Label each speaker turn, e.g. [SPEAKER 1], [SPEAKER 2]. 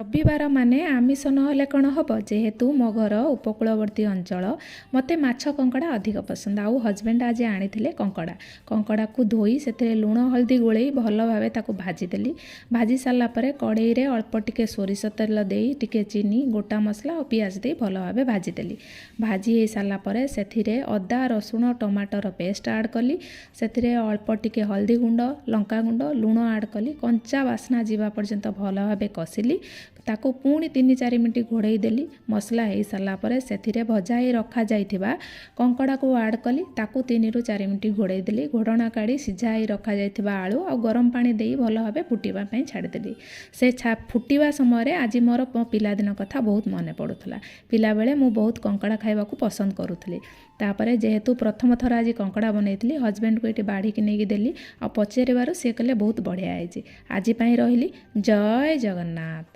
[SPEAKER 1] ରବିବାର ମାନେ ଆମିଷ ନହେଲେ କ'ଣ ହେବ? ଯେହେତୁ ମୋ ଘର ଉପକୂଳବର୍ତ୍ତୀ ଅଞ୍ଚଳ, ମୋତେ ମାଛ କଙ୍କଡ଼ା ଅଧିକ ପସନ୍ଦ। ଆଉ ହଜବେଣ୍ଡ ଆଜି ଆଣିଥିଲେ କଙ୍କଡ଼ା। କଙ୍କଡ଼ାକୁ ଧୋଇ ସେଥିରେ ଲୁଣ ହଳଦୀ ଗୋଳେଇ ଭଲ ଭାବେ ତାକୁ ଭାଜିଦେଲି। ଭାଜି ସାରିଲା ପରେ କଡ଼େଇରେ ଅଳ୍ପ ଟିକେ ସୋରିଷ ତେଲ ଦେଇ, ଟିକେ ଚିନି, ଗୋଟା ମସଲା ଆଉ ପିଆଜ ଦେଇ ଭଲ ଭାବେ ଭାଜିଦେଲି। ଭାଜି ହେଇସାରିଲା ପରେ ସେଥିରେ ଅଦା, ରସୁଣ, ଟମାଟୋର ପେଷ୍ଟ ଆଡ଼୍ କଲି। ସେଥିରେ ଅଳ୍ପ ଟିକେ ହଳଦୀ ଗୁଣ୍ଡ, ଲଙ୍କା ଗୁଣ୍ଡ, ଲୁଣ ଆଡ଼୍ କଲି। କଞ୍ଚା ବାସ୍ନା ଯିବା ପର୍ଯ୍ୟନ୍ତ ଭଲ ଭାବେ କଷିଲି। ତାକୁ ପୁଣି 3-4 ମିନିଟ୍ ଘୋଡ଼େଇ ଦେଲି। ମସଲା ହେଇସାରିଲା ପରେ ସେଥିରେ ଭଜା ହେଇ ରଖାଯାଇଥିବା କଙ୍କଡ଼ାକୁ ଆଡ଼୍ କଲି। ତାକୁ 3ରୁ 4 ମିନିଟ୍ ଘୋଡ଼େଇ ଦେଲି। ଘୋଡ଼ଣା କାଢ଼ି ସିଝା ହେଇ ରଖାଯାଇଥିବା ଆଳୁ ଆଉ ଗରମ ପାଣି ଦେଇ ଭଲ ଭାବେ ଫୁଟିବା ପାଇଁ ଛାଡ଼ିଦେଲି। ସେ ଫୁଟିବା ସମୟରେ ଆଜି ମୋର ମୋ ପିଲାଦିନ କଥା ବହୁତ ମନେ ପଡ଼ୁଥିଲା। ପିଲାବେଳେ ମୁଁ ବହୁତ କଙ୍କଡ଼ା ଖାଇବାକୁ ପସନ୍ଦ କରୁଥିଲି। ତାପରେ ଯେହେତୁ ପ୍ରଥମ ଥର ଆଜି କଙ୍କଡ଼ା ବନେଇଥିଲି, ହଜବେଣ୍ଡକୁ ଏଇଠି ବାଢ଼ିକି ନେଇକି ଦେଲି ଆଉ ପଚାରିବାରୁ ସେ କହିଲେ, ବହୁତ ବଢ଼ିଆ ହେଇଛି। ଆଜି ପାଇଁ ରହିଲି। ଜୟ ଜଗନ୍ନାଥ।